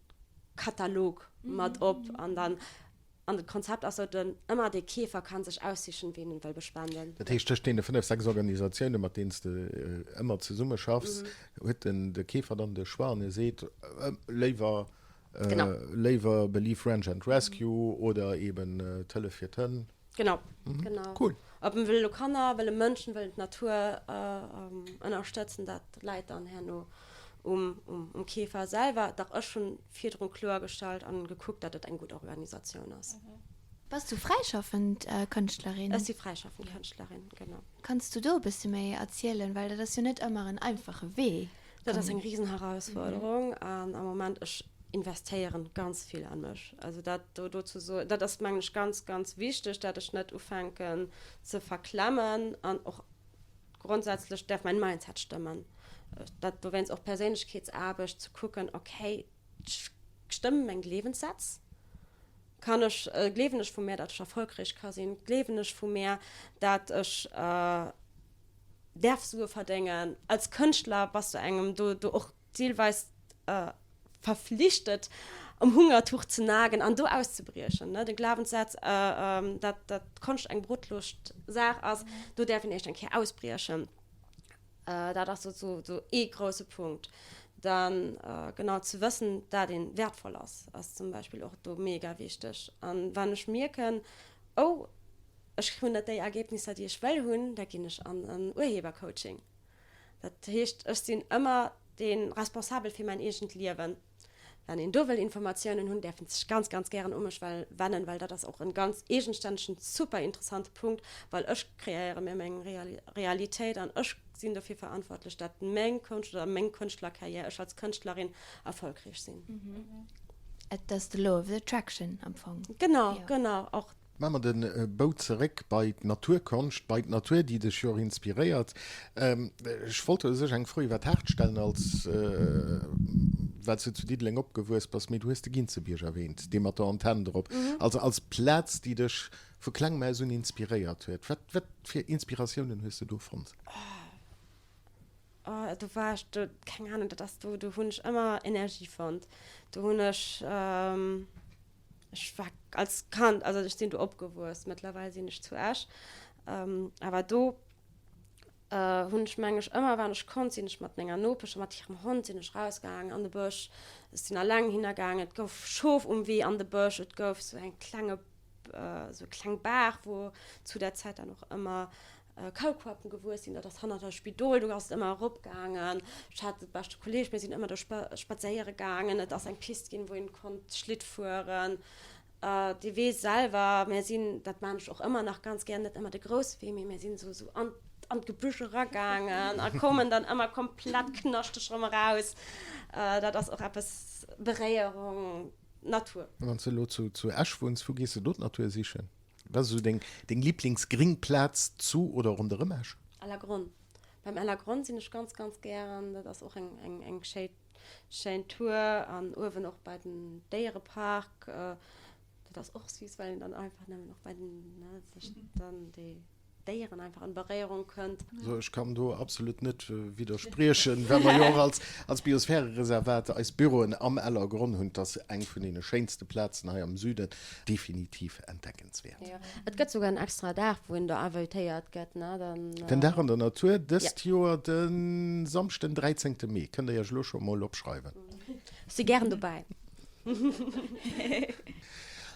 Katalog mat op an dann an den Konzept ass sou den ëmmer de Keefer kann sech aussichen ween en wëll bespenden. Dat heescht tëscht deene 5, 6 Organisatiounen mat deenen s de ëmmer zesumme schaffs, huet den de Keefer dann de Choix an e seet léiwer léiwer Believe Ranch and Rescue oder eben d'Hëllef fir d'Hënn. Genau, genau. Cool. Ob en wëll elo Kanner, wëll e Mënschen, wëll en d'Natur ënnerstëtzen, dat läit dann herno um, um Keefer selwer. Dach ech hunn virdrun kloergestallt an gekuckt, dat et eng gutt Organisatioun ass. Bass du fräischaffend Kënschtlerin? Ech si fräischaffend Kënschtlerin, genau. Kanns du do e bësse méi erzielen, well dat ass jo net ëmmer en einfache Wee. Dat ass eng Risenherausforderung an am Moment, ech investéieren ganz vill an mech. Also dat do do ze soen, dat ass mengen ech ganz, ganz wichteg, dat ech net ufänken ze verklemmen an och grondsätzlech däerf mäin Mindset stëmmen. Dat dowéinst och Perséinlechkeetsaarbecht ze kucken, okay, stëmmen meng Gleewenssätz? Kann ech, gleewen ech vu mär, dat ech erfolgräich ka sinn? Gleewen ech vu mär, dat ech däerf Sue verdéngen? Als Kënschtler bass du engem do do och deelweis verflichtet, um Hungertuch ze nagen an do auszebriechen. De Glawenssaz, dat dat d'Konscht eng brotloscht Saach ass, do däerf een éischt eng Kéier ausbriechen. Dat ass sou sou ee grousse Punkt. Dann genau ze wëssen, dat een wäertvoll ass, ass zum Beispill och do mega wichteg. An wann ech mierken, oh ech hunn net déi Ergebnisser, déi ech wëll hunn, da ginn ech an en Urhebercoaching. Dat heescht, ech sinn ëmmer dee Responsabel fir mäin eegent Liewen. Wann een do wëll Informatiounen hunn, däerf en sech ganz, ganz gären u mech wennen, well dat ass och en ganz eegenstännegen, super interessante Punkt, well ech kreéiere mir meng Realitéit an ech sinn dofir verantwortlech, dat meng Konscht oder meng Kënschtlerkarriär, ech als Kënschtlerin erfolgreich sinn. Et ass the law of the attraction am Fong. Genau, genau, och Maache mer de Bou zeréck bei d'Naturkonscht, bei d'Natur, déi dech jo och inspiréiert. Ech wollt der u sech eng Fro iwwer d'Haart stellen, als well s du zu Diddeleng opgewuess bass, mee du hues de Ginzebierg erwähnt, dee mat der Antenn drop, also als Plaz, déi dech vu klengem aus un inspiréiert huet. Wat, wat fir Inspiratiounen hues de do fonnt? Oh, do war ech, do, keng Ahnung, dat ass do, do hunn ech ëmmer Energie fonnt. Do hunn ech. Ech war als Kand, also ech sinn do opgewuess, mëttlerweil sinn ech zu Esch, awer do hunn ech meng ech ëmmer wann ech konnt sinn ech mat menger Nopesch a mat hirem Hond sinn ech rausgaangen an de Bësch, ech sinn alleng hinner gaangen, et gouf Schof um Wee an de Bësch, et gouf sou eng klenge sou kleng Baach wou zu der Zäit dann och ëmmer Kaulquappen gewuess sinn, dat ass hannert eis Spidol, do ass et ëmmer erop gaangen. Ech hat de beschte Kolleeg, mir sinn ëmmer do spadséiere gaangen. Et ass eng Pist ginn, wou een konnt Schlitt fueren. Dee Wee selwer, mir sinn, dat maan ech och ëmmer nach ganz gär, net ëmmer de grousse Wee, mee mir sinn esou esou an an d'Gebüsch eragaangen a koumen dann ëmmer komplett knaschteg erëm eraus. Dat ass och eppes, Beréierung, Natur. Wann s de elo zu Esch wunns, wou gees de do d'Natur sichen? Wat ass esou deng Liblingsgringplaz zu oder ronderëm Esch? Ellergronn. Beim Ellergronn sinn ech ganz, ganz gären. Dat ass och eng, eng, eng schéi, schéin Tour. An uewen och bei den Déierepark. Dat ass och süß, well een dann einfach nëmmen och bei den, ne, sech dann déi. Déieren einfach an Beréierung kënnt. Also ech kann do absolut net widderspriechen, well mer jo och als, als Biosphärereservat eis Büroen am Ellergronn hunn. 't ass eng vun deene schéinste Plazen hei am Süden, definitiv entdeckenswäert. Jo, et gëtt souguer en extra Dag, wou een do invitéiert gëtt, ne? Dann. Den Dag an der Natur, dëst Joer de Samschden, 13 Mee. Kënnt der iech elo scho mol opschreiwen. Ech si gären dobäi.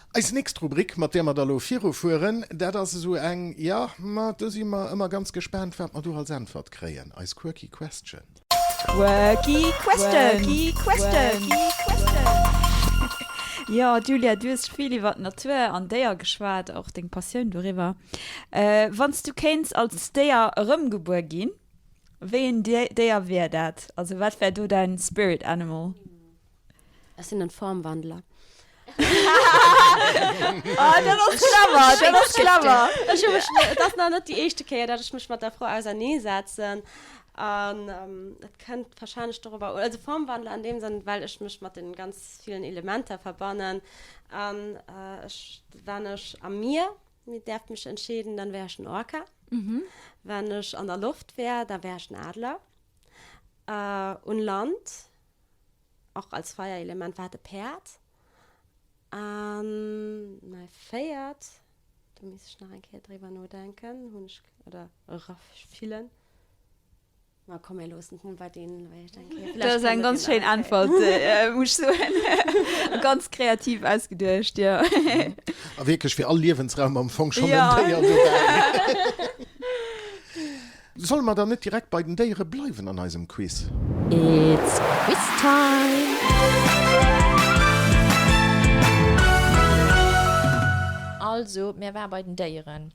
Eis nächst Rubrik, mat där mer da lo virufueren, dat ass esou eng, jo, ma do si mer ëmmer ganz gespaant, wat mer do als Äntwert kréien, eis Quirky Question. Quirky Question! Quirky Question! Jo, Julia, du hues vill iwwer d'Natur an Déier geschwat, och deng Passioun doriwwer. Wann s du kéints als Déier erëmgebuer ginn, wéi een Déier wier dat? Also wat wär do däin Spirit Animal? Ech sinn en Formwandler. Oh, dat ass clever, dat ass clever. Ech hu mech, et ass nach net déi éischte Kéier, datt ech mech mat der Fro auserneesetzen. An et kënnt warscheinlech dorobber un, also Formwandler an deem Sënn, well ech mech mat den ganz villen Elementer verbannen. An ech, wann ech am Mier mir däerft mech entscheeden, dann wär ech en Orca. Wann ech an der Loft wär, da wär ech en Adler. Un Land Och als Feierelement war et e Päerd. An mäi véiert, do misst ech nach eng Kéier driwwer nodenken, hunn ech, oder erafillen. Ma komm, mir loossen et mol bei deenen ewech eng Kéier. Dat ass eng ganz schéin Äntwert, muss ech soen. Ganz kreativ ausgeduecht, jo. A wierklech fir all Liewensraum am Fong schonn en Déier dobäi. Solle mer dann net direkt bei den Déiere bleiwen an eisem Quiz? It's Quiz Time! Also, mir ware bei den Déieren.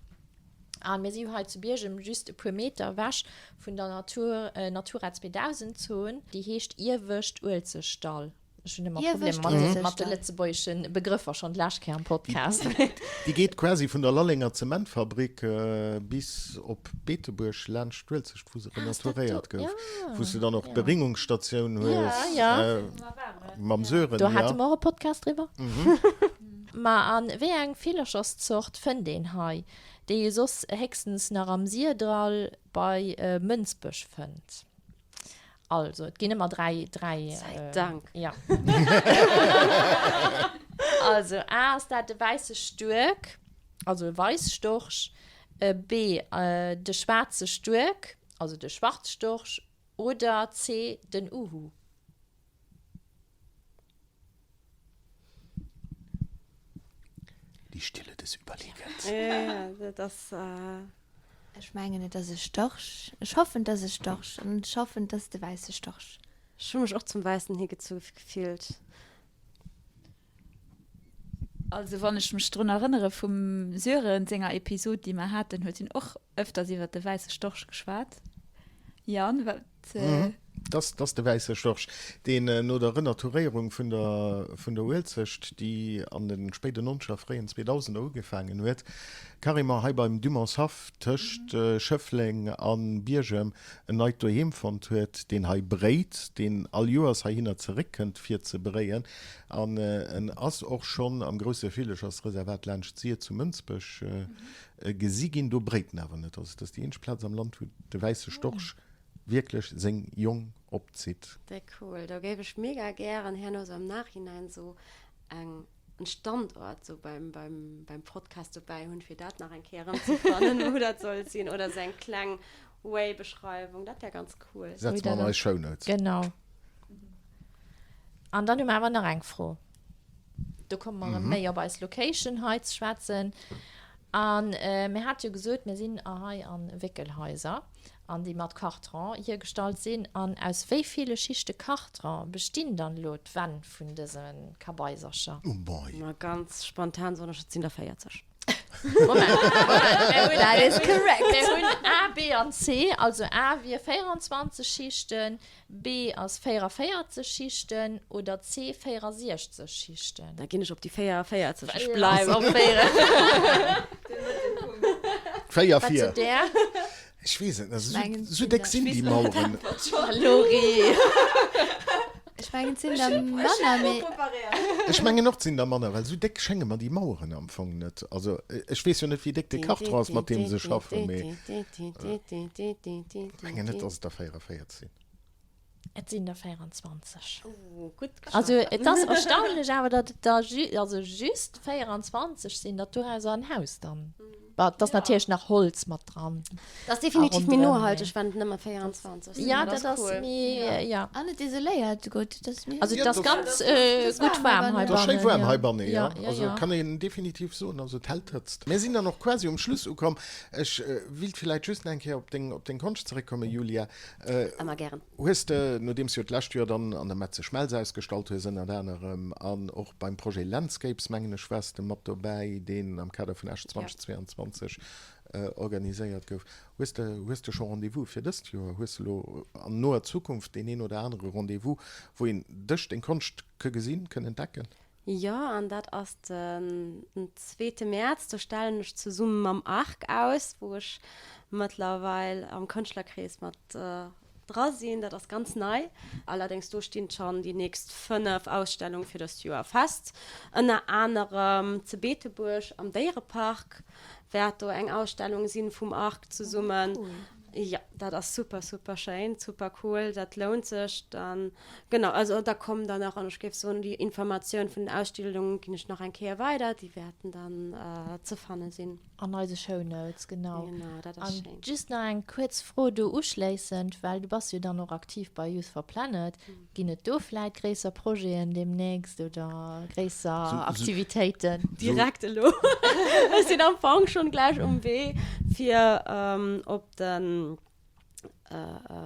A mir si jo hei zu Biergem just e puer Meter ewech vun der Natur, Natura 2000 Zon, déi heescht Iewescht Uelzechtdall. Ech hunn ëmmer Problemer mat de lëtzebuergesche Begrëffer, schonn d'lescht Kéier am Podcast. Déi geet quasi vun der Lallenger Zementfabrik bis op Beetebuerg laanscht d'Uelzecht, wou se renaturéiert gouf, wou s de dann och d'Beringungsstatioun hues mam Sören. Do hate mer och e Podcast driwwer. Ma a wéi eng Villercherszort fënnt een hei, déi ee soss héchstens nach am Syrdall bei Mënsbech fënnt? Also, et ginn ëmmer 3, 3. Sei Dank. Ja. Also, A, ass dat de wäisse Stuerk, also e Weisstorch, B, de schwaarze Stuerk, also de Schwarzstorch, oder C, den Uhu? Die Stille des Überlegens. Ja, dat ass. Ech mengen et ass e Storch. Ech hoffen et ass e Storch an ech hoffen et ass de wäisse Storch. Ech hu mech och zum Wäissen higezu gefillt. Also wann ech mech drun erënnere vum Sören senger Episod déi mer haten, huet hien och ëfters iwwer de wäisse Storch geschwat. Yann, wat. Dass dass de wäisse Storch, deen no der Renaturéierung vun der vun der Uelzecht, déi an de spéiden Nonzeger, fréien Zweedausender ugefaangen huet, carrément hei beim Dumontshaff tëscht Schëffleng a Biergem en neit Doheem fonnt huet, deen hei bréit, deen all Joers heihinner zeréckkënnt fir ze bréien. An en ass och schonn am grousse Villechersreservat laanscht d'Sir zu Mënsbech gesi ginn. Do bréit en awer net. Also et ass déi eenzeg Plaz am Land, wou de wäisse Storch wierklech seng Jong opzitt. Déck cool, do géif ech mega gären herno sou am Nachhinein sou eng en Standort sou beim beim beim Podcast dobäi hunn fir dat nach eng Kéier erëmzefannen wou dat soll sinn oder sou eng kleng Way-Beschreiwung, dat wär ganz cool. Setze mer an eis Shownotes. Genau. An dann hu mer awer nach eng Fro. Do komme mer erëm méi op eis Location hei ze schwätzen. A mir hate jo gesot, mir sinn hei a Wéckelhaiser, an déi mat Kartron hiergestallt sinn. An aus wéi ville Schichte Kartron bestinn dann elo d'Wänn vun dëse Kabaisercher? Oh boy. Ma ganz spontan soen ech, et sinn der 40. Moment, Moment, mir hunn, That is correct. Mir hunn A, B an C. Also A wier 24 Schichten, B ass 44 Schichten oder C 64 Schichten. Da ginn ech op déi 44, ech bleiwen op 4. 4 Wat vir. sot där? Ech weess et net, Mengen esou déck sinn déi Maueren. Lori. Ech. mengen, et sinn der manner, mee. Ech mengen och, et sinn der manner, well esou déck schénge mer déi Maueren am Fong net. Also, ech weess jo net, wéi déck de Karton ass, mat deem se schaffen, mee ech mengen net, dass et der 44 sinn. Et sinn der 24. Also et ass erstaunlech awer, datt et der ju also just 24 sinn, datt dorauser en Haus dann, bon, et ass natierlech nach Holz mat dran. Dat ass definitiv méi nohalteg, wann et nëmme 24 sinn. Ja, dat ass méi, ja. An et isoléiert gutt, dat ass méi. Also et ass ganz gutt waarm heibannen. Et ass schéi waarm heibanne, jo. Also kann een definitiv soen, also et hält d'Hëtzt. Mir sinn dann och quasi um Schluss ukomm. Ech willt villäit just nach eng Kéier op deng, op deng Konscht zeréckkommen, Julia. Ëmmer gären. Hues de, nodeems jo d'lescht Joer dann an der Metze Schmelz ausgestallt hues ënnert anerem, an och beim Projet Landscapes, mengen ech, waars de mat dobäi, deen am Kader vun Esch 2022 organiséiert gouf, hues de, hues de scho Rendez-vous fir dëst Joer? Hues de elo an noer Zukunft deen een oder anere Rendez-vous, wou een dech, deng Konscht ke gesinn, kënn entdecken? Jo, an dat ass den zweete Mäerz. Do stellen ech zesumme mam Arc aus, wou ech mëttlerweil am Kënschtlerkrees mat dra sinn. Dat ass ganz nei. Allerdéngs do stinn schonn déi nächst 5 Ausstellunge fir dëst Joer fest. Ënner anerem ze Beetebuerg am Déierepark wäert do eng Ausstellung sinn vum Arc zesummen. Jo, dat ass super, super schéin, super cool, dat lount sech dann. Genau, also da kommen dann nach, an ech géif soen, déi Informatioun vun den Ausstellungen ginn ech nach eng Kéier weider, déi wäerten dann ze fanne sinn. An eise Shownotes, genau. Genau, dat ass An schéin. just nach eng kuerz Fro do uschléissend, well du bass jo dann och aktiv bei Youth for Planet. Ginn et do vläit gréisser Projeten deemnächst oder gréisser Aktivitéiten? Direkt elo. Ech sinn am Fong schonn gläich um Wee fir op de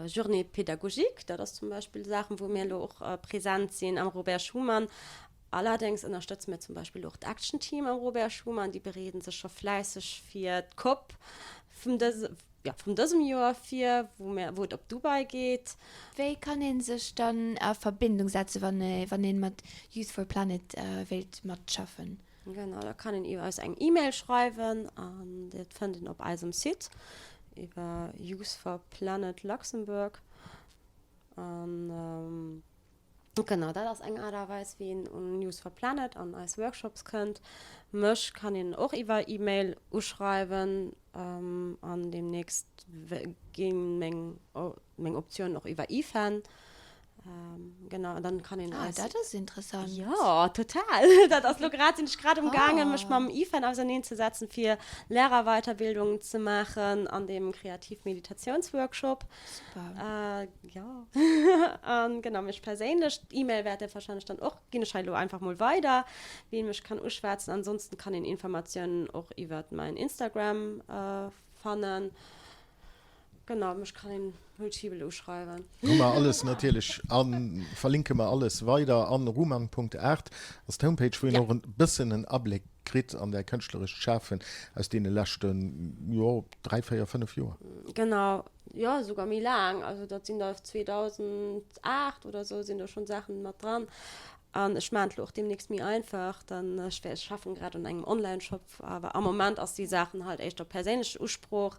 Journée pédagogique. Dat ass zum Beispill Saachen, wou mir elo och present sinn am Robert Schuman. Allerdéngs ënnerstëtze mir zum Beispill och d'Action Team am Robert Schuman. Déi bereede sech scho fläisseg fir d'COP vum dëse, jo, vum dësem Joer vir, wou mir, wou et op Dubai geet. Wéi kann ee sech dann a Verbindung setzen, wann wann ee mat Youth for Planet wéilt matschaffen? Genau, da kann een iwwer eis eng E-Mail schreiwen an dat fënnt een op eisem Site iwwer Youth for Planet Luxembourg. An genau, dat ass eng Aart a Weis, wéi een un Youth for Planet an eis Workshops kënnt. Mech kann een och iwwer E-Mail uschreiwen an deemnächst gi meng meng Optiounen och iwwer IFAN. Genau, an dann kann een Ah, dat ass interessant. Jo, total. Dat ass lo grad, sinn ech grad um gaangen, mech mam IFAN auserneen ze setzen, fir Lehrerweiterbildungen ze maachen an deem Kreativ-Meditatiounsworkshop. Super. Jo. An genau, mech perséinlech, d'E-Mail wäert Dir wahrscheinlech dann och, ginn ech hei elo einfach mol weider, wien mech kann uschwätzen. Ansonsten kann een Informatiounen och iwwert mäin Instagram fannen. Genau, mech kann een multibel uschreiwen. Hu mer alles natierlech a verlinke mer alles weider an ruman.art ass d'Homepage, wou een och e bëssen en Abléck kritt an däi kënschtlerescht Schafen aus deene leschte, jo, 3, 4, 5 Joer. Genau, jo, esouguer méi laang. Also dat sinn der 2008 oder esou sinn do schonn Saachen mat dran. An ech maachen et elo och deemnächst méi einfach, dann ech wär, ech schaffen grad un engem Online-Shop, awer am Moment ass déi Saachen halt éischter perséinlech Usprooch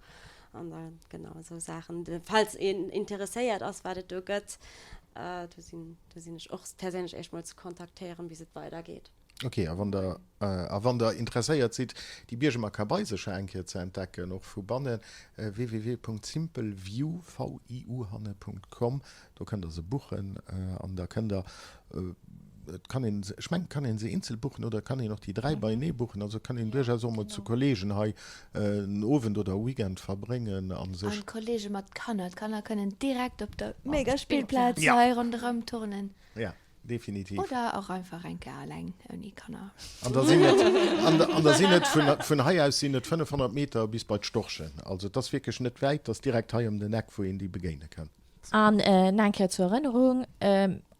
an da genau esou Saachen. Falls een interesséiert ass, wat et do gëtt, do sinn, do sinn ech och perséinlech éischt mol ze kontaktéieren, bis et weidergeet. Ok, a wann der, a wann der interesséiert sidd, déi Biergemer Kabaisercher eng Kéier ze entdecken, och vu bannen, www.simpleview, V-I-U hanne, .com, do kënnt der se buchen an da kënnt der, et kann een se, ech mengen, et kann een se eenzel buchen oder et kann een och déi 3 beienee buchen, also et kann een duerchaus och mol zu Kollegen hei en Owend oder e Weekend verbréngen a sech. An Kollege mat Kanner, d'Kanner kënnen direkt op der Megaspillplaz hei ronderëm turnen. Ja. Definitiv. Oder och einfach eng Kéier alleng, ouni Kanner. An da sinn et, an da sinn et vun, vun hei aus sinn et 500 Meter bis bei d'Storchen. Also et ass wierklech net wäit, et ass direkt hei ëm den Eck, wou een déi begéine kann. An nach eng Kéier zur Erënnerung,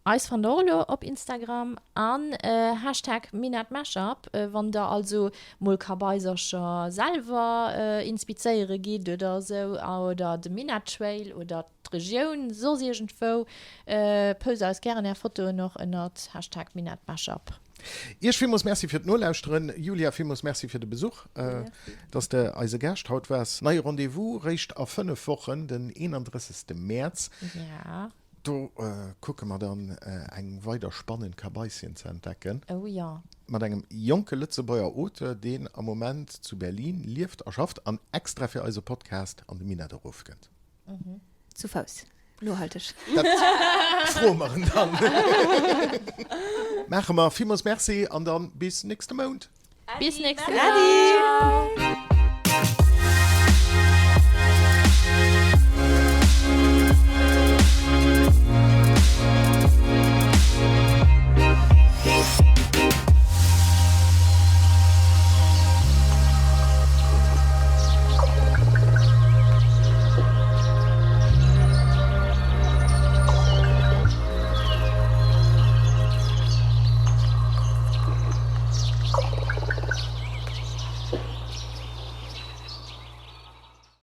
Eis fannt der och elo op Instagram an Hashtag MinetteMashup. Wann der also mol Kabaisercher selwer inspizéiere gitt oder esou, oder de Minett Trail oder d'Regioun, soss iergendwou, post eis gären är Fotoen och ënnert Hashtag MinetteMashup. Iech villmools Merci fir d'Nolauschteren. Julia, villmools Merci fir de Besuch, dass de eise Gaascht haut waars. Neie Rendez-vous réischt a 5 Wochen, den 31. Mäerz. Ja. Do kucke mer dann eng weider spannend Kabaissien ze entdecken. Oh jo. Mat engem jonke Lëtzebuerger Auteur, deen am Moment zu Berlin lieft a schafft an extra fir eise Podcast an de Minett erofkënnt. Zu Fouss. Nohalteg. Dat froe mer en dann. Maache mer. Villmools Merci an dann bis nächste Mount. Bis nächste Mount. Äddi.